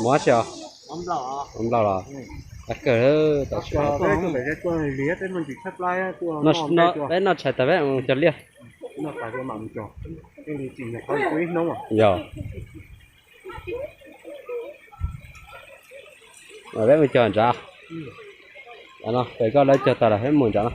Mov xwb os. Mov nplog los? Qab kawg, tam sim no peb noj tshais tas peb mus cog liaj. Yog. Peb mus cog nrad. No pem koj lawv cog tas lawm peb mus nrad no.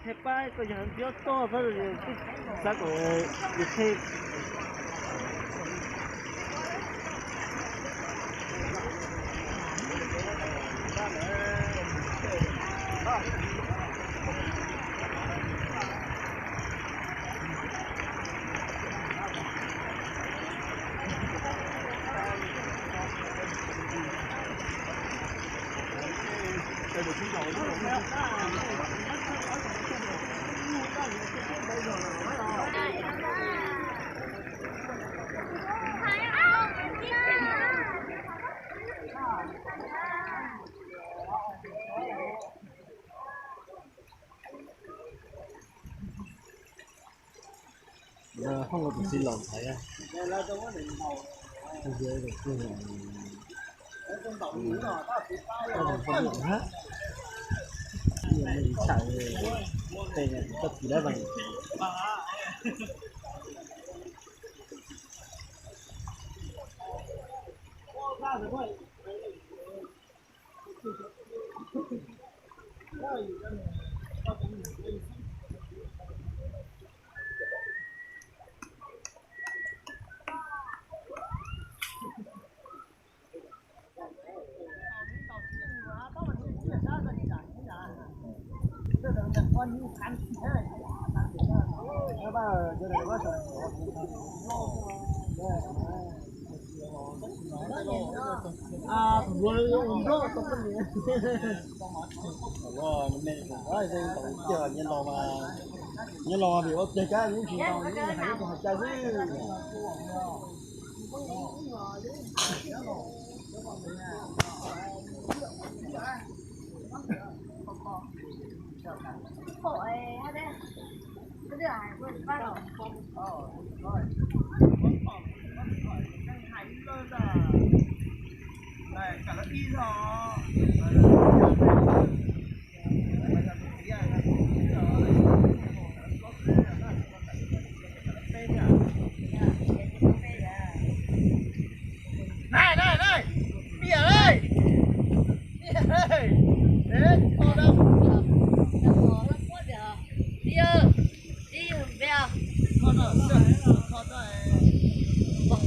Thaij pab koj yog ntxiob toj xwb, xav kom yus thaij. Hoob tus txiv laus ntxhais, koj txiv lab vees. Nyob los vim ua plig kab ib tsis tau, ib tsis hais cas xwb.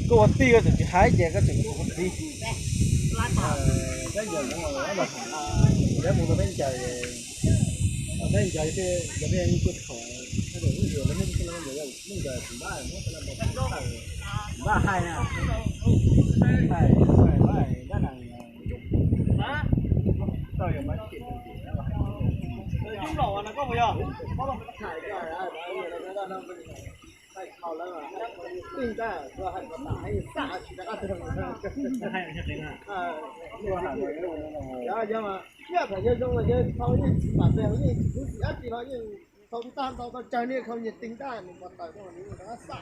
Koj ua tij koj tseem tsis hais ces koj tseem ua txiv. Peb mus rau peb ncaws, peb ncaws, yog peb yeej tuaj thaum, lub ncaws, lub ncaws tsis npab, npab hais na, hais, hais, hais, dab neeg. Yog mas, yog thaum yog zoo los yog thaum yeej tsis pam pem, yeej tsis khuv xim dab tsi los yeej thaum tag ntau tau tsawg niaj khau nyias teeg ntaj nws pov tawm rau nws rov qab xa.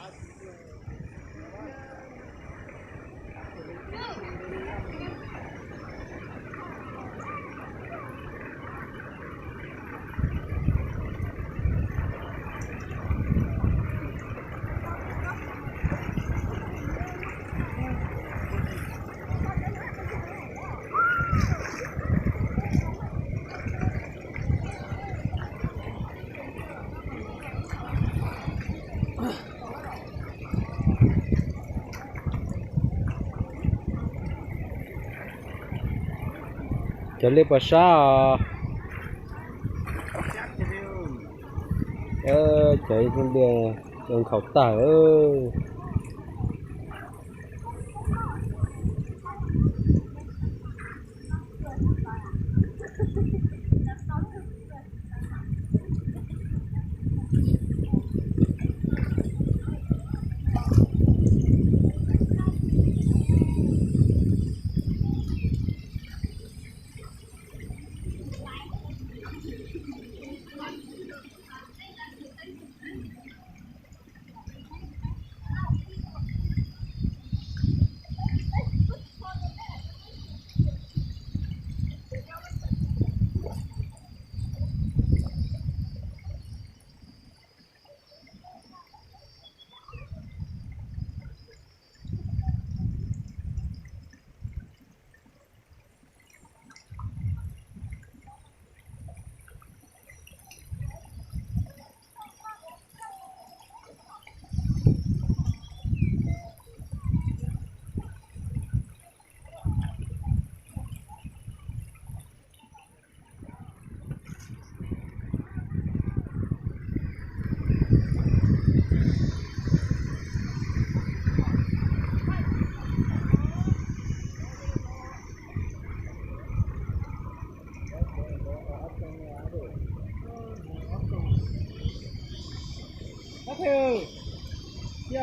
Cov liaj puas sab os. Cov liaj nkhaus tag.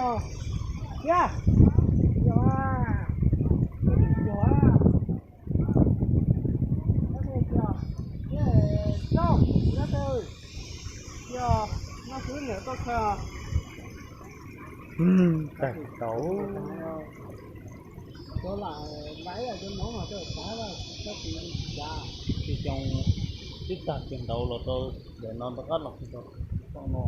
Tag tau. Tib xyoo, tib tag kiag ntaud los rau ntawm no rov qab los txog no.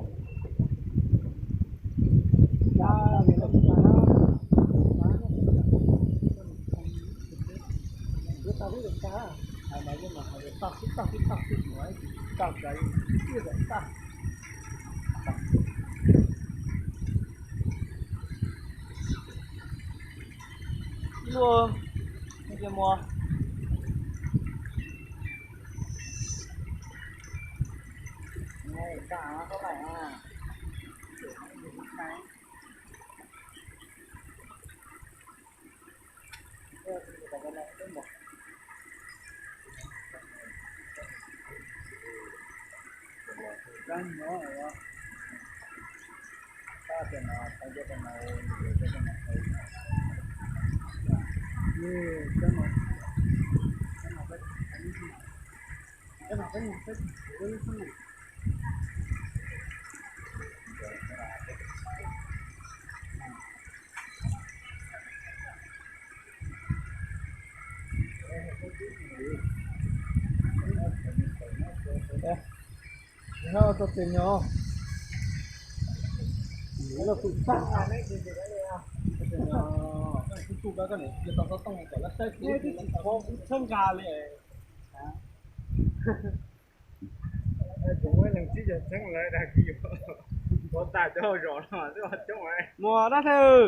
Luaj, cia mus. Txhawb nqa li. Kuv muab leej tsib caug txheeb lawv dag kis yuav, kuv tas cov hauj zom no twb coob mus dab thawj.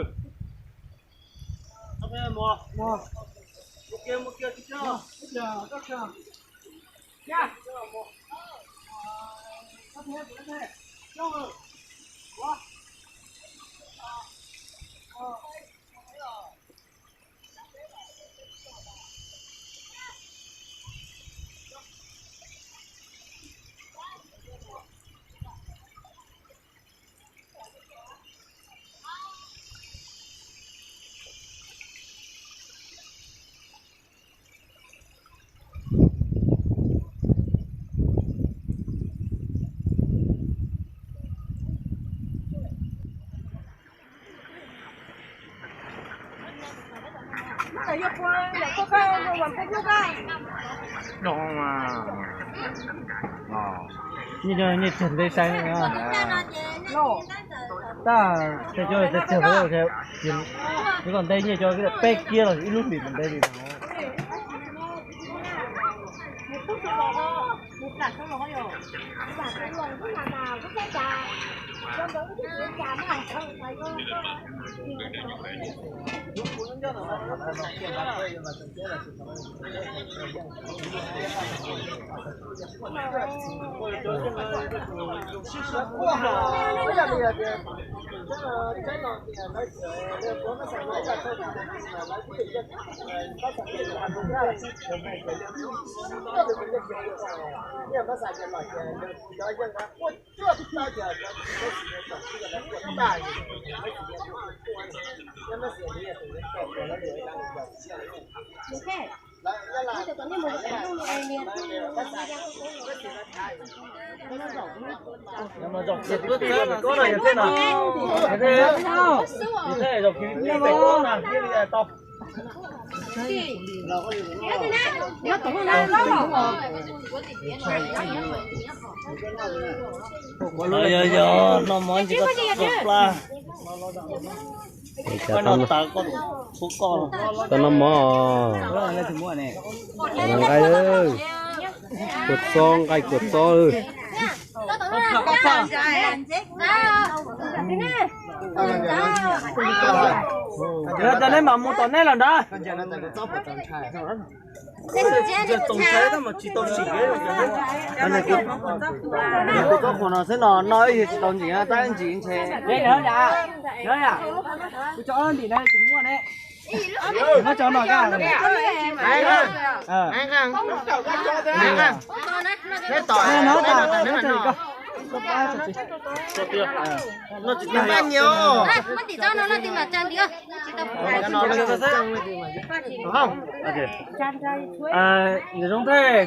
Nyiaj cog ntev sai. Tab sis cog, cog, nws kom ntev nyiaj cog peb kiab los ib lub ntim ntev li. Yog, yog noj mov ntsis koj txhob plab. Koj noj tawv koj txhob koj. Koj noj mov. Nqaij, kua txob, nqaij kua txob. Yog tias neb mam mus tom neb los nrad. Tus txob qhuas no xwb no, no ib yam tsis tau ntsim, tab ntsim ntshe. Kuv tso ob ntim no tus muaj ne. Muab tso no ka. Neb tom no, neb tom no. Zoo thiab,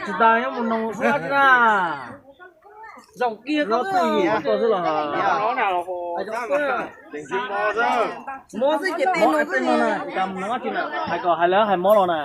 tsis tas yuav mus noog xwb na. Zaum kiag koj twj ywm koj xwb los. Mob xwb ces tej no, hais kom hais lawv hais mob los na.